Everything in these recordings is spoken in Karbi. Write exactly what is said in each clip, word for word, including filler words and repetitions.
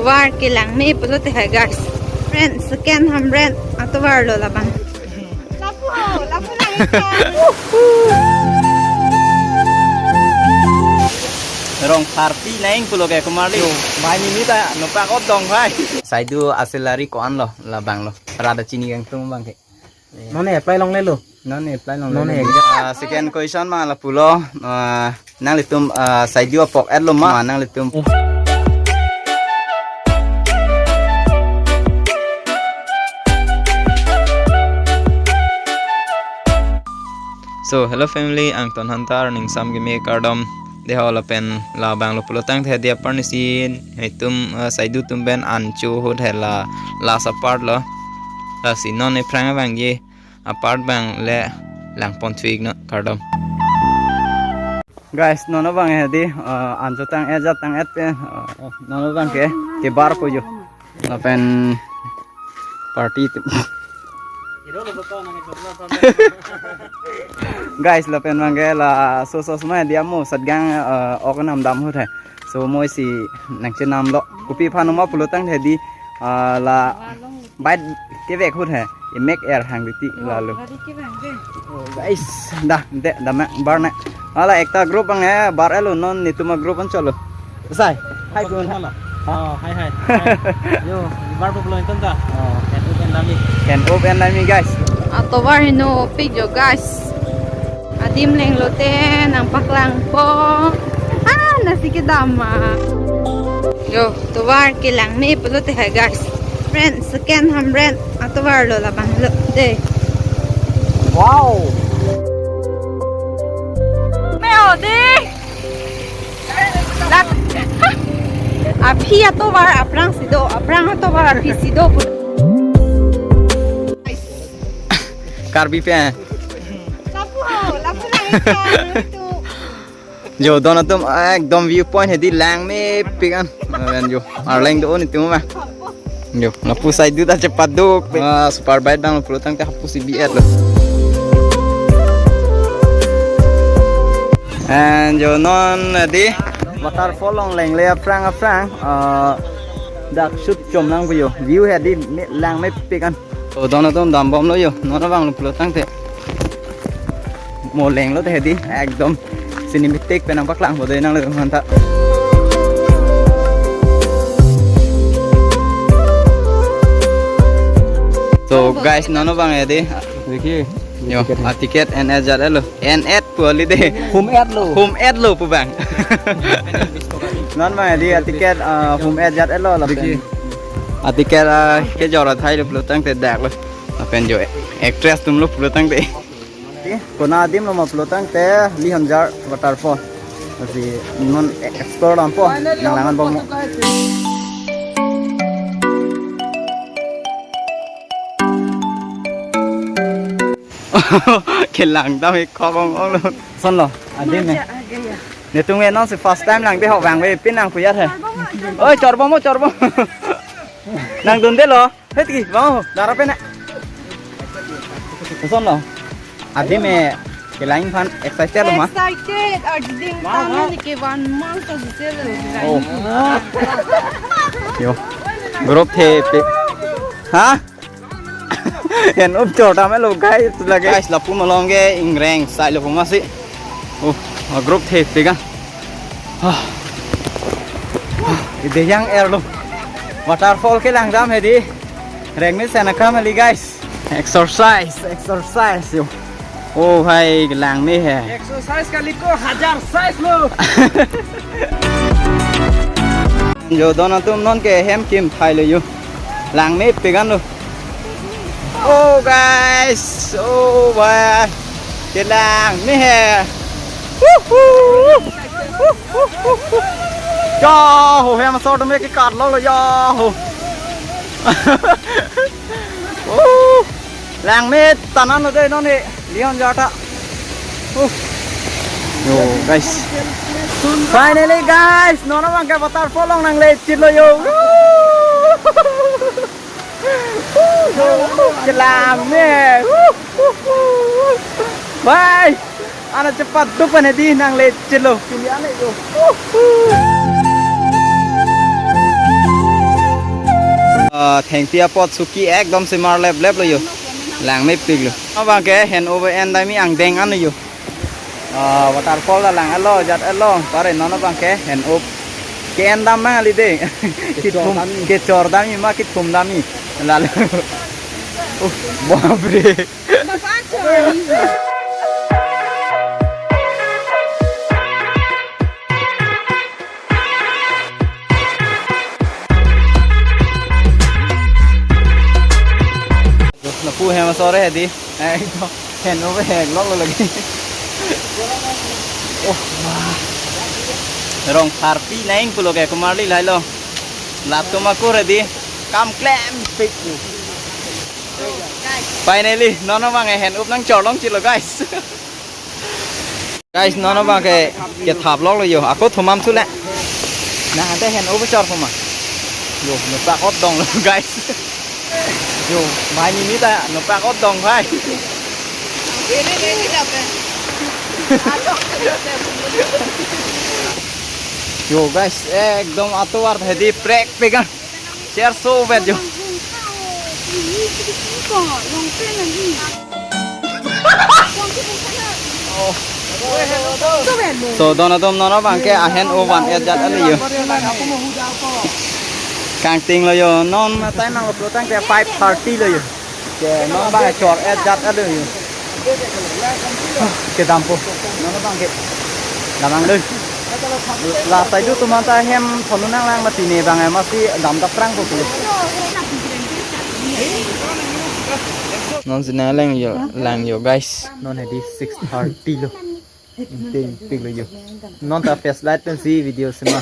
Tovar kelang me pulote hai guys. Friend, second Hamren atovar lo labang. Lapu, lapu lang ikan. Rong party naing pulo ke kumar li. Mai ni ta nopak ot dong hai. Saidu aselari ko-an lo labang lo. Rada chini kangtung abang ke. Non apply longlelo. Non apply longlelo. Non apply. Ah, second question ma lapulo. Ah, nanglitum, ah, saidu apok et lo ma nanglitum. So, hello family, angton hantar ningsam keme kardom. Deho lapen labang lo pulotangte dia parnisin itum, ah, saidu atum pen ancho ahut hela last apart lo. Lasi non ephrang abang ye apart abang le langpon thuik no kardom. Guys, non abang hedi, eh, ancho tang-et jat tang-et pen, eh, non abang ke, kebar po jo. Lapen party tu. Guys, lapen abang ke la so so sma dia mo satgang, eh, ok nam dam ahut hai. So mo isi nangchenam lo. Kopi aphan ma pulotangte di, ah, la bait kevek ahut hai. Emek er hang diti lalo. Oh, guys, dah, de, dah mak bar na. Ala ekta group abang eh, bar elo non netum agroup an cholo. Sai, hai pun. Mana? Oh, hai, hai. Hai. Yo, bar po pulo itum ta. Oh. Ken up en dami. Ken up en dami, guys. Atovar henopik jo, guys. Adim lenglote nangpaklangpo. Ah, nasi kedam ma. Yo, tovar kelang me pulote hai guys. Friend, second Hamren atovar lo labang lo de. Wow. Me o de. Lap. Aphi atovar aphrang si do, aphrang atovar aphi si do. Karbi pen. Lapu, lapu lang ikan itu. Jo, don atum ekdom view point hedi lang mepik an. Amen jo. Arleng do netum ma. Jo, lapu saidu ta chepaduk. Ah, super bike abang pulotangte hapus ibi et lo. And jo non di waterfall along lengle aphrang aphrang, ah, dak shoot chom nang view. View hedi me-, lang mepik an. To don atum dambom lo jo, non abang lo pulotangte. Mo lenglote hedi, ekdom cinematic pen nangpaklangpo de nanglitum aphanta. So guys, non abang hedi. Dikhi. Yo, aticket en-et jat et lo. En-et pu kali de. Hum-et lo. Hum-et lo pu abang. Non abang hedi aticket, ah, hum-et jat et lo lapen. Dikhi. Aticket, ah, kejor athai lo pulotangte dak lo. Lapen jo actress atum lo pulotangte. Oke, konat adim lo ma pulotangte Lihonjar waterfall. Lasi non explore dampo, nanglang-an bom. Kelang dam ik khok ong ong lo. Lason lo, adim me. Netum ke non si first time lang de ho bang ve pin nang puyat he. Oi, chorbom o, chorbom. Nangdunde lo. Hetki, bang ho, dara pen na. Lason lo. Adim me kelang aphan excited lo ma? Excited, adim kami ni ke one month to sel. Oh. Yo. Group the pe. Ha? En up chor dam lo guys lage. Guys, lapu malong ke ingreng sai lo pu masi. Oh, a group the pega. Ah. Ide yang er lo. Waterfall kelang dam hedi. Reng me sen akam heli guys. Exercise, exercise yo. Oh hai, kelang me he. Exercise kali ko hajar size lo. Jo, don atum non ke hem kim thai lo yo. Lang mepik an lo. Oh guys, oh wah. Kelang me he. Woohoo. Woohoo. Yahoo, hem asor atum ke kar lo lo yahoo. Oh. Lang me tanan lo de non e. Lihonjar ta. Uh. Yo, guys. Finally, guys, non abang ke waterfall along nangle chit lo yo. Kelang me. Bye. Ana chepaduk pen hedi nangle chit lo. Pini ane yo. Thengpi apot suki ekdom semar lep lep lo jo. Lang mepik lo. Abang ke hand over end dami angdeng an lo jo. Ah, waterfall ta lang-etlo, jat-etlo. Pare non abang ke hand over. Ke-en dam ma kali de. Kechor dami. Kethum, kechor dami ma kethum dami. Lalo. Uh, bapre. Lapu hem asore hedi. Eh, ito. Hand over hand lok lo lagi. Oh, wah. Rong tharpi nang pulo ke komarli lahai lo. Latum akur hedi. Kam klempik. Finally, non abang hand over nangchor longchit lo, guys. Guys, non abang ke, kethap lok lo jo. Ako thumam sule. Nang ante hand over chor thuma. Jo, nopak ot dong lo, guys. Jo, mai ni ni ta nopak ot dong, bhai. Jo, guys, ekdom atovar hedi prek pegang. Share so bad jo. So, don atum non abang ke a-hand over et jat-et lo jo. Kangting lo jo, non time nang upload tangte five thirty lo jo. Ke non abang chor et jat-et lo jo. Kedam po. Non abang ke. Damnang dun. La saidu atum anta hem thonun nanglang mati ne abang, eh, masi dam ta prang ko. Non si nanglang jo, lang jo, guys. Non hedi six thirty lo. Ingting tik lo jo. Non ta flashlight pen si video sima.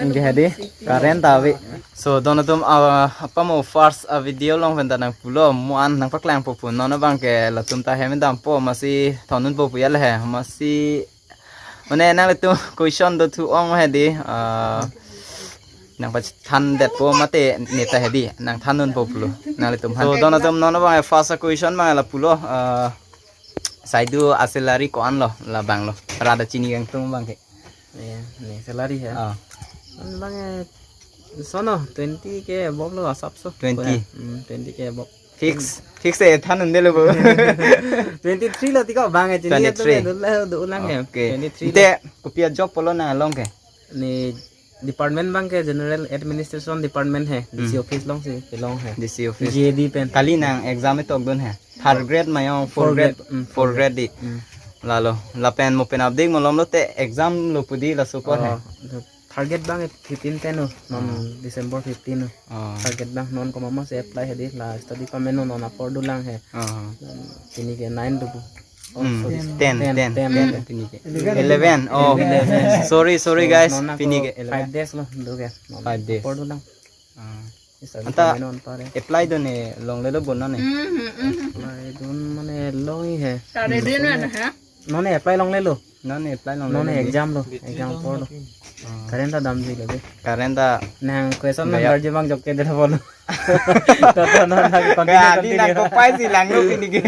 Ingke hedi current ta ave. So, don atum, ah, apamo first, ah, video along pen ta nangpulo, mo an nangpaklangpo pu. Non abang ke latum ta hem dampo, masi thonun po pu ya le he. Masi, mane nanglitum question do thu-ong hedi, ah, nangpathandetpo mate ne ta hedi, nangthandunpo pulo nanglitum aphan. So, don atum, non abang first question abang lapulo, ah, saidu a-salary ko-an lo labang lo. Rada chini kangtung abang ke. Ya, ne salary he. Ah. An abang, eh, sono twenty K above lo asap so. Twenty. Hmm, twenty K above. Fix, fix eh than unde lo bo. Twenty-three lo tiko abang, eh, chini twenty-three. Atum, eh, dula, dulang he. Okay. Twenty-three lo. Te kopi a-job pulo nang along ke? Ne department abang ke General Administration Department he, D C, hmm, office along si kelong he. D C office. G A D pen. Kali nang exam etokdun he. Third grade ma yo, fourth grade, fourth grade, mm, fourth grade di. Mm. Lalo, lapen mo pen update malom lote exam lo pu di laso apor he. Oh, third grade abang fifteen te no, non, hmm, December fifteen no. Oh. Third grade abang non komat ma si apply hedi, la study pame no, non apor dolang he. Oh. Non pini ke nine do pu. Oh, hmm, sorry. Ten, ten, ten, ten, ten. Pini ke. Eleven. Eleven. Oh. Eleven. Sorry, sorry, guys. Non ako pini ke eleven. Five days lo, do ke. Non five days. Apor dolang. Ah. Anta apply dun ne longlelo bo non ne? Mhm, mhm. Apply dun mane long he. Tare dun na ha? Non ne apply longlelo. Non ne apply longlelo. Non ne exam lo, exam apor lo. Ah. Current ta damji lo de. Current ta. Nang question number je abang jok ke de bolo. To, to, non lagi continue, continue. Nang kopai si lang lo pini ke.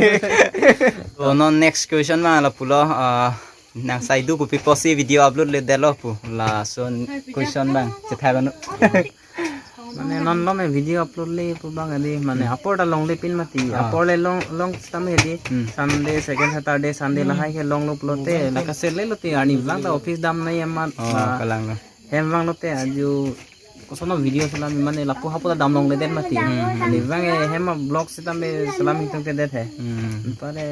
So, non next question abang lapulo, ah, nang saidu kopi apotsi video upload le detlo pu. Laso question abang chethai banu. Mane non lo me video upload le pu abang hedi, mane, hmm, apor ta longle pin mati. Ah. Apor le long, long sitame hedi. Hmm. Sunday, second Saturday, Sunday, hmm, lahai ke longlo pulote, hmm, la kaselet lote, arni abang ta office damnei amat. Oh, ba, kalang lo. Hem abang lote aju kosono video selam mane lapu hapu ta dam longledet mati. Hmm, hmm. Arni abang, eh, hem a-vlog sitame selam ingtungtedet he. Hmm. Pare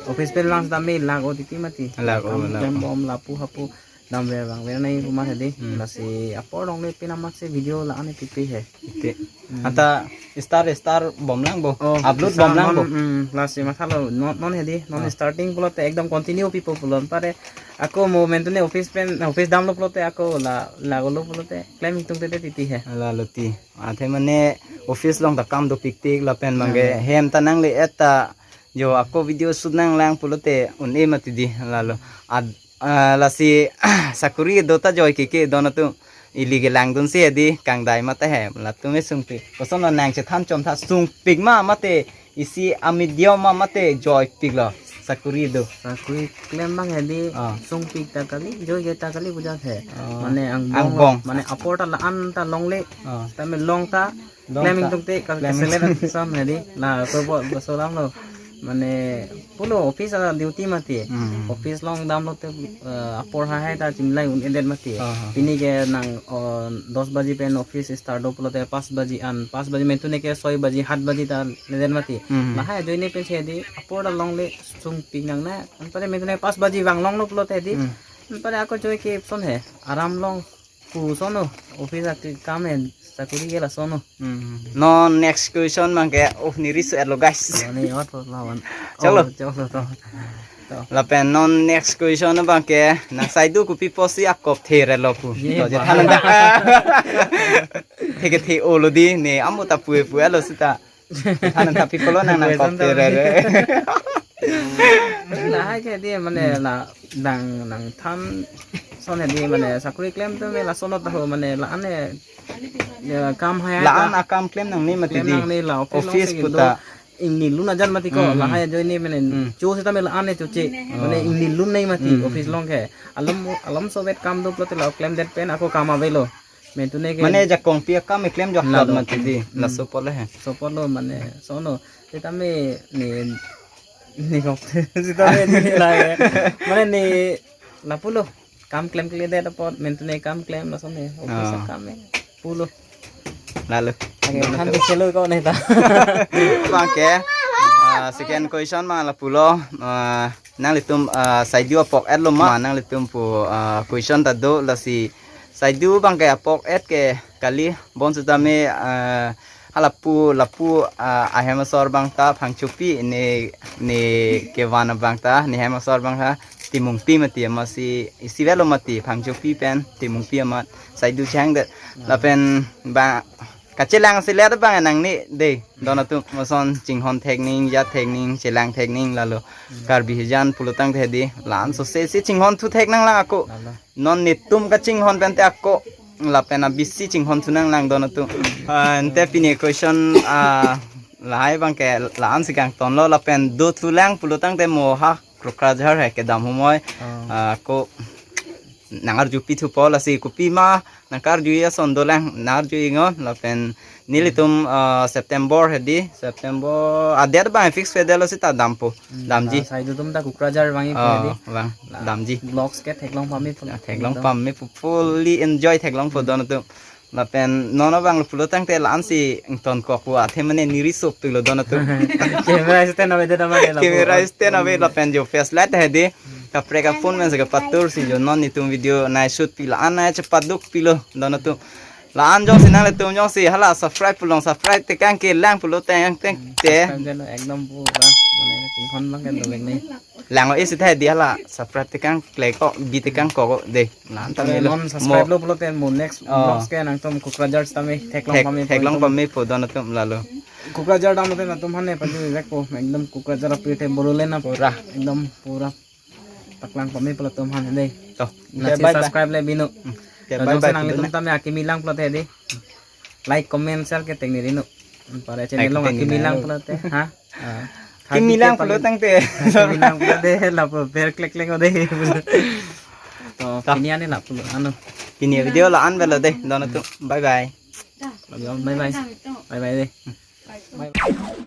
office pen lang sitame lak-o titi mati. Lak-o, kam lak-o. Hem bom lapu hapu damver vangver nai pu amat hedi. Hmm. Lasi apor longle pin amat si video la-an pipe he. Ite. Hmm. Anta start, start bomlang bo. Oh, upload start bomlang non, bo. Hmm, lasi mathalo non, non hedi, non, ah, starting pulote ekdom continue pipo pulo. Pare ako mo mentune office pen, office damlo pulote ako la, lak-olo pulote klem ingtungtedet titi he. Lalo ti. Athe mane office along ta kam dopik tik lapen abang ke, hmm, hem ta nangle-et ta jo ako video shoot nanglang pulote un-e mati di lalo. Ad, ah, lasi sakori do ta joike ke don atum, ili ke langdun si hedi kangdai mate he, latum e sungpik. Koson lo nang chethan chomtha, sungpik ma mate isi a-medium ma mate joipik lo sakori do? Sakori klem abang hedi, ah, sungpik ta kali, joike ta kali pu jat he. Ah. Mane angbong lo, angbong. Mane apor ta la-an ta longle. Ah. Tame long ta Klem ingtung te, kal-, klem. Keselet ason hedi, la, ko bo, bo solam lo. Mane, pulo office a duty mati. Hmm. Office along damlote, eh, apor hahai ta chimlai un-edet mati. Ah, ah, ah. Pini ke nang, oh, dos baji pen office start do pulote pas baji an, pas baji mentune ke soi baji, hat baji ta ledet mati. Hmm. Lahai ajoine pensi hedi, apor ta longle sungpik nangne, anpare mentune pas baji vang longlo pulote hedi. Hmm. Anpare ako joi ke son he, aram long. Pu sono, office akam en, sakuri ke lasono. Hmm. Non next question abangke, oh, niri su-etlo, guys. Oh, ni ot lawan. Chalo. Oh, chalo to. To. Lapen non next question abangke, nang Saidu kopi pusi akop the-etlo pu. Ye, to, je ba. Than nang. Theke the-olo di, ne amo ta pu-e pu-etlo seta. Than nang tapi pulo nang nang kop the-et re. Lahai ke di mane, hmm, la dang nangthan son hedi mane sakuri klem te me lason ta ho mane la-an e, ya, kam hai la-an ta akam klem nangne mati klem di. Nangne la office, office along si puta. Ingni lun ajan mati ko, hmm, lahai ajoine mane, hmm, cho seta me la-an e choche. Hmm. Mane ingni lun nai mati, hmm, office along ke. Alam, alam sovet kam do pulote la klemdet pen ako kam avelo. Mentune ke mane jakong pi akam eklem jok la klot do mati di. Hmm. Laso pulo he. So pulo mane sono. Seta me ni, ni kok. Seta me ni la he. Mane ni lapulo. Kam klemkledet apot mentune kam klem lason he. Office, ah, akam he. Pulo. Lalo. Oke, than te chelo ko ne ta. Abangke, ah, second question abang lapulo. Ah, nanglitum, ah, Saidu apok-etlo ma? Nanglitum pu, ah, question ta do, lasi Saidu abangke apok-et ke kali, bonseta me, ah, halapu, lapu, ah, ahem asor abang ta phangchopi, ne, ne kevan abang ta, ne hem asor abang ta Timungpi mati, amatsi isi avelo mati, phangchopi pen Timungpi amat Saidu chehangdet. Lapen ba kachelang selet abang nangne de. Don atum, lason chinghon thekning, jat thekning, chelang thekning, lalo. Hmm. Karbi hijan pulotangte hedi, la-an sose si chinghon thu thek nanglang ako. Lalo. Non netum kachinghon pen te ako, lapen abisi chinghon thu nanglang don atum. Ah, ante pini question, ah, lahai abangke la-an si kangtonlo, lapen dothulang pulotangte mo ha Kokrajhar he kedam humoi. Oh. Ah, ko nang arjupi thupo, lasi kopima nang karju ason dolang, nang arju ingon, lapen nelitum, ah, September hedi, September adet abang fix pe detlo seta dampo. Hmm, damji. Ah, Saidu atum ta Kokrajhar vangji, oh, hedi. Vang, la, damji. Vlogs ke theklong pame pu. Ah, theklong pame pu, fully enjoy theklongpo don atum. Lapen non abang pulotangte la-an si ingtonkok pu athe mane niri sop tulo don atum. Camera stand ave de mane lapu. Camera stand ave lapen jo flashlight hedi. Kaprek aphone pen si kapatur si jo non netum video nai shoot pi la-an nai chepaduk pilo don atum. La-an jongsi nanglitum jongsi hala subscribe pu long subscribe tekang kelang pulo teng teng te. Subscribe ke lo ekdom pura. Mane chinghon abangke dovek ne. Lang-o isi thai di hala subscribe tekang kle ko bi tekang ko ko de. Nang tame lo. Non subscribe lo pulote mo next, oh, vlogs ke nangtum Kokrajhar tame theklong pame, theklong pame po don atum lalo. Kokrajhar dam te nangtum hane pajuvekpo ekdom Kokrajhar apirthe Bodoland na pura ekdom pura paklang pame pulo atum hane de. To. Nasi bye bye. Subscribe le bino. Hmm. Ya, to bye jongsi bye, nanglitum tame akimi lang pulote de. Like, comment, share ke tengneri no. Para channel long akimi lang pulote. Ha? Ah. Kimi lang pulotangte. Kimi lang pulote lapu ber klek klek ode. To, to. Pini ane lapu anu. Pini video la-an avelo de don atum. Bye bye. Bye bye. Bye bye de. Bye.